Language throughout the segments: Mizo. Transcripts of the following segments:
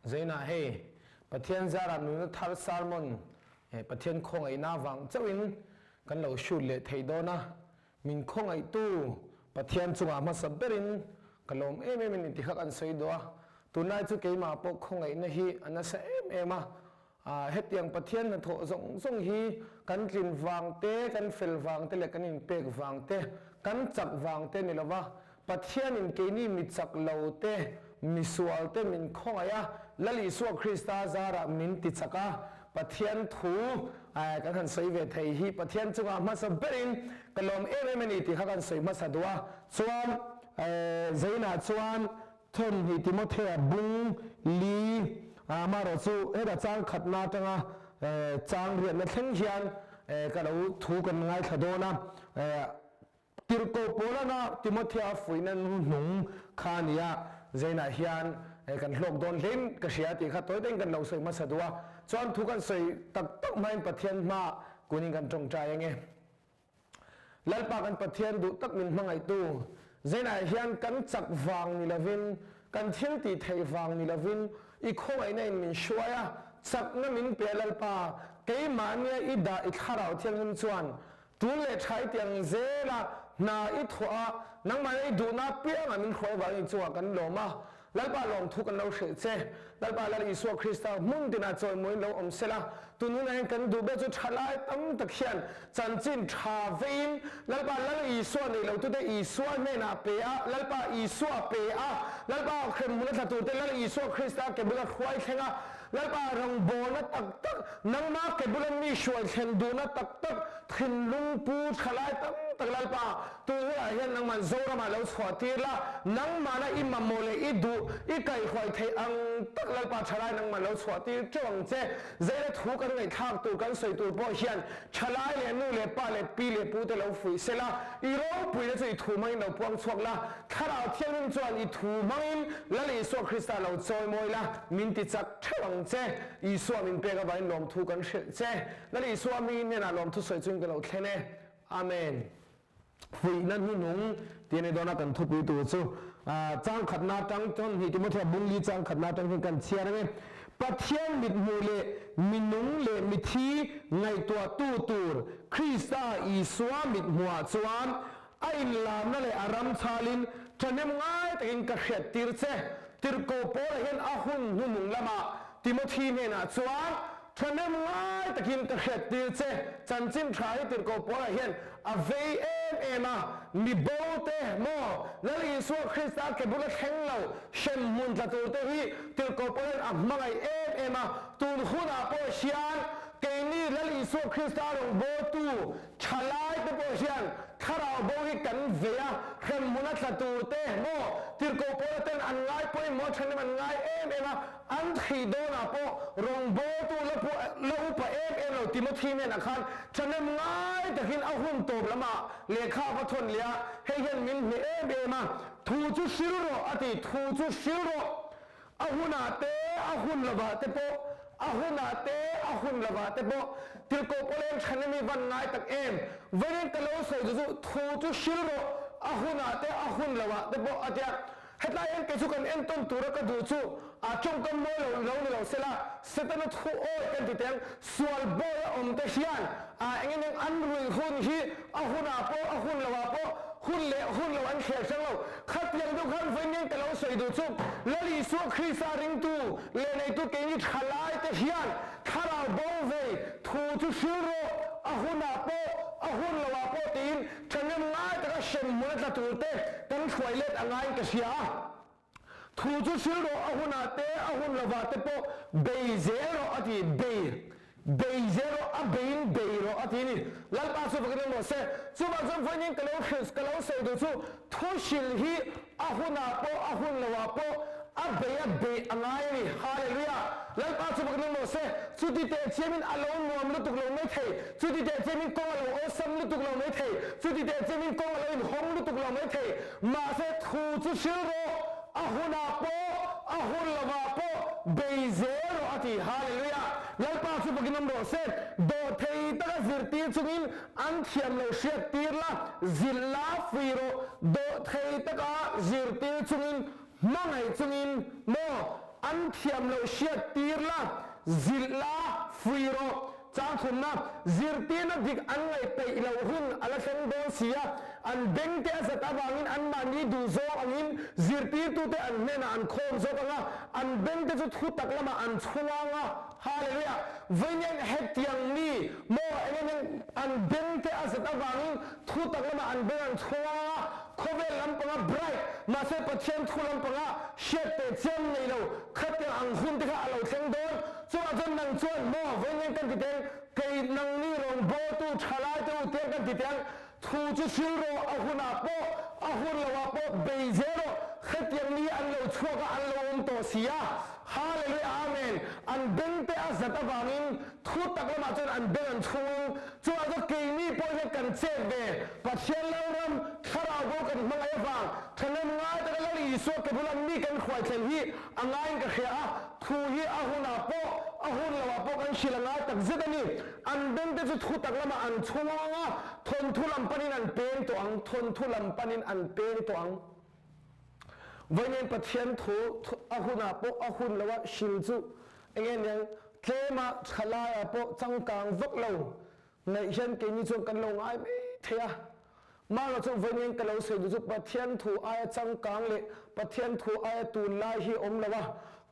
Zainah hei Pathian zarah nunna thar sermon Pathian khawngaihna vang chauhin kan lo shoot leh thei dawn a, min khawngaihtu Pathian chungah hmasa berin ka lawm em em a ni ti kha kan sawi duh a. Tunlai chu keimah pawh khawngaihna hi a nasa em em a, hetiang Pathian hnathawh zawng zawng hi kan tlin vang te, kan fel vang te leh kan inpek vang te, kan chak vang te ni lova, Pathianin keini mi chak lo te, mi sual te min khawngaih a, Lal Isua Krista zarah min ti chak a, Pathian thu kan han sawi ve thei hi Pathian chungah hmasa berin ka lawm em em a ni tih kha kan sawi hmasa duh a. Chuan Zainah chuan Thawmhnih Timothea bung li amaherawh chu heta chang khatna atanga chang riatna thleng hian ka lo thu kan ngaithla dawn a. Tirhkoh Paulana Timothea a fuihna hnuhnung kha a ni a, Zainah hian kan hlawk dawn hlein ka hria tih kha tawi takin kan lo sawi hmasa duh a, chuan thu kan sawi tak tak hmain Pathian hmaah kunin kan tawngtai ange. Lalpa kan Pathian duh tak min hmangaihtu, Zainah hian kan chak vang ni lovin, kan thil tih theih vang ni lovin i khawngaihna in min hruai a, chakna min pe a Lalpa, keimahnia i dah i thlarau thianghlim chuan Tul leh tha i tiang zel a, hna i thawh a, nangmahna i duhna apiangah min hruai vangin i chungah kan lawm a. Lalpa lawmthu kan lo hrilh che. Lalpa Lal Isua Krista hmun tinah chawimawiin lo awm sela, tun hunah hian kan duh ber chu tha lai tam tak hian chanchin tha veiin Lalpa Lal Isua neih lotute Isua hnenah pe a, Lalpa Isua pe a, Lalpa hremhmun a tla turte Lal Isua Krista ke bula hruai thleng a, Lalpa rawngbawlna tak tak, nangmah ke bula mi hruai thlen duhna tak tak, thinlung pu thalai tam tak Lalpa, tun hunah hian nangmah Zoramah lo chhuah tir la, nangmahna i mamawh leh i duh, i kaihhruai theih ang tak Lalpa thalai nangmah lo chhuah tir teuh ang che. Zeina thu kan ngaihthlak tur kan sawi tur pawh hian thalai leh nu leh pa leh pi leh pu te lo fuih se la, i ropuina chu i thu hmangin lo puang chhuak la, Thlarau Thianghlim chuan i thu hmangin Lal Isua Krista lo chawimawi la, min ti chak theuh ang che. Isua min pek avangin lawmthu kan hrilh che. Lal Isua mi hnenah lawmthu sawi chuin ka lo thlen e. Amen. Fuihna hnuhnung tih a ni dawn a, kan thupui tur chu chang khatna atang chuan hnih Timothea bungli chang khatna atang hian kan chhiar ang e. Pathian mithmuh leh minung leh mithi ngaihtuahtu tur Krista Isua mithmuhah chuan A inlarna leh a ram chhalin thahnem ngai takin ka hriat tir che. Tirhkoh Paula hian a hun hnuhnung lamah Timothy hnenah chuan, Thahnem ngai takin ka hriat tir che. Chanchin tha hi Tirhkoh Paula hian a vei em em a, mi bo te maw, Lal Isua Krista ke bula thleng lo hrem hmun tla tur te hi Tirhkoh Paula hian a hmangaih em em a. Tun hunah pawh hian keini Lal Isua Krista rawngbawltu Thalai te pawh hian thlarau bo hi kan vei a, hremhmun a tla tur te maw tirhkoh pawla ten an ngai pawimawh thanem an ngai em em a, an thih dawnah pawh rawngbawltu la pu la upa em em lo Timothy hnenah khan thanem ngai takin a hun tawp lamah lehkha a va thawn leh a, hei hian min hneh em em a, thu chu hril rawh a ti, thu chu hril rawh. A hunah te, a hun lovah te pawh, a hunah te, a hun lovah te pawh tirhkoh pawleng than a mi van ngai tak em? Vawiin ka lo sawi chu chu thu chu hril rawh, a hunah te, a hun lovah te pawh a tia. Hetlai hian kei chu kan entawn tura ka duh chu a tawngkam mawi lo lo ni lo sela, Setana thu awi kan ti teng, sual bawi a awm te hian a eng eng an ruih hun hi a hunah pawh, a hun lovah pawh hun leh hun lo an thler hrang lo. Khatiang deuh khan vawiin ka lo sawi duh chu Lal Isua Krista ringtu leh neitu keini thalai te hian thlarau bo vei thu chu hril rawh, a hunah pawh, a hun lovah pawh tiin thahnem ngai taka hrem hmun a tla tur te kan hruai let a ngaiin ka hria a. Thu chu hril rawh, a hunah te, a hun lovah te pawh bei zel rawh a ti, bei, bei zel rawh, a beiin bei rawh a ti a ni. Lalpa chu fakin awm rawh se. Chuvang chuan vawiin ka lo hrilh, ka lo sawi duh chu thu hril hi a hunah pawh, a hun lovah pawh a bei a beih a ngai a ni. Hallelujah! Lalpa chu fakin awm rawh se. Chuti teh chiamin a lo nuam lutuk lo mai thei, chuti teh chiamin kawng a lo awlsam lutuk lo mai thei, chuti teh chiamin kawng a lo inhawng lutuk lo mai thei, Mahse thu chu hril rawh, a hunah pawh, a hun lovah pawh bei zel rawh a ti. Hallelujah! Lalpa chu fakin awm rawh se. Dawhthei taka zirtir chungin an thiam lo hriat tir la, zilh la fui rawh. Dawhthei taka zirtir chungin, hmangaih chungin maw? An thiam loh hriat tir la, zilh la, fuih rawh. Chang thumna, zirtirna dik an ngaih peih loh hun a la thleng dawn si a, an bengte a zat avangin anmahni duh zawng angin zirtirtute an hnenah an khawm zawk ang a, an bengte chu thu tak lamah an chhuang a. Hallelujah! Vawiin hetiang mi maw eng eng eng an bengte a zat avangin thu tak lamah an beng an chhuang a, khawvel lampanga bright mahse Pathian thu lampanga hriat teh chiam nei lo khatiang ang hun te kha a lo thleng dawn. Chuvah chuan nang chuan maw vawiin eng kan ti teng kei nangni rawngbawltu thalai te u tiang kan ti teng Thu chu hril rawh, a hunah pawh, a hun loah pawh bei zel rawh, hetiang mi an lo chhuak a, an lo awm tawh si a. Hallelujah Amen! An beng te a zat avangin thu tak lamah chuan an beng an chhung ang. Chuvang chuan keini pawh hian kan chet ve, Pathian Lalram thlarau bo kan hmangaih avang, thahnem ngai taka Lal Isua ke bula mi kan hruai thlen hi a ngaiin ka hria a, thu hi a hunah pawh, a hun loah pawh kan hrilh a ngai takzet a ni. An bengte chu thu tak lamah an chhung ang a, thawnthu lam panin an peng tawh ang, thawnthu lam panin an peng tawh ang. Vawiin Pathian thu a hunah pawh a hun loa hril chu enge niang, tlema thalaiah pawh changkang vak lo ngaih hian keini chuan kan lo ngai mai thei a. Mahla chu vawiin ka lo sawi duh chu Pathian thu aia changkang leh Pathian thu aia tunlai hi awm lo a,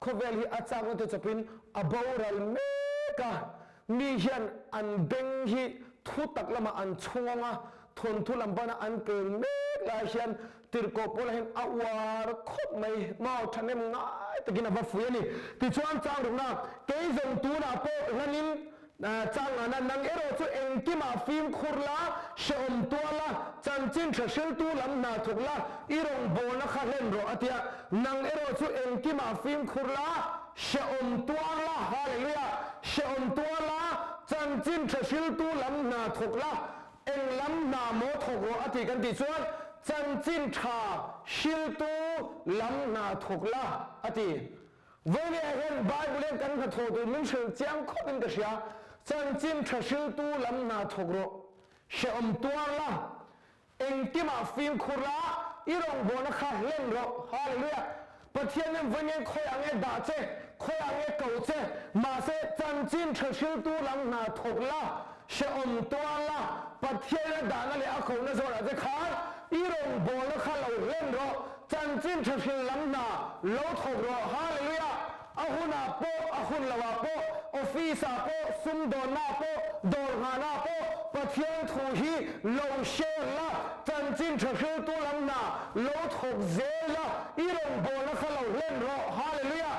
khawvel hi a chakna te chawpin a boral mek a. Mi hian an beng hi thu tak lamah an chhungawng a, thawnthu lam pana an pen mek lai hian tirhkoh pawlah hian a uar khawp mai, mau thahnem ngai takin a va fui a ni. Tichuan changrukna kei zawng tunah pawh hlanin changana nang erawh chu engkimah fimkhur la, hrehawm tual la, chanchin tha hriltu lam hna thawk la, i rawngbawlna kha hlen rawh a ti a, nang erawh chu engkimah fimkhur la, Hrehawm tuar la, Hallelujah! Hrehawm tuar la, chanchin tha hriltu lam hna thawk la, eng lam hna maw thawk rawh a ti kan tih chuan chanchin tha hriltu lam hna thawk la a ti. Vawinia hian Bible hian kan hnathawh tur min hrilh chiang khawp in ka hria, chanchin tha hriltu lam hna thawk rawh, hrehawm tuar la, Engkimah fimkhur la, i rawngbawlna kha hlen rawh. Hallelujah! Pathian in vawiin khawiah nge dah che, khawiah nge ko che, mahse chanchin tha hriltu lam hna thawk la, hrehawm tuar la, Pathian a dahna leh a kohna zawnah che khan i rawngbawlna kha lo hlen rawh, chanchin tha hril lam hna lo thawk rawh. Hallelujah! A hunah pawh, a hun loah pawh, office-ah pawh, sumdawnnaah pawh, dawr nghahnaah pawh Pathian thu hi lo share la, chanchin tha hriltu lam hna lo thawk zel la, i rawngbawlna kha lo hlen rawh. Hallelujah!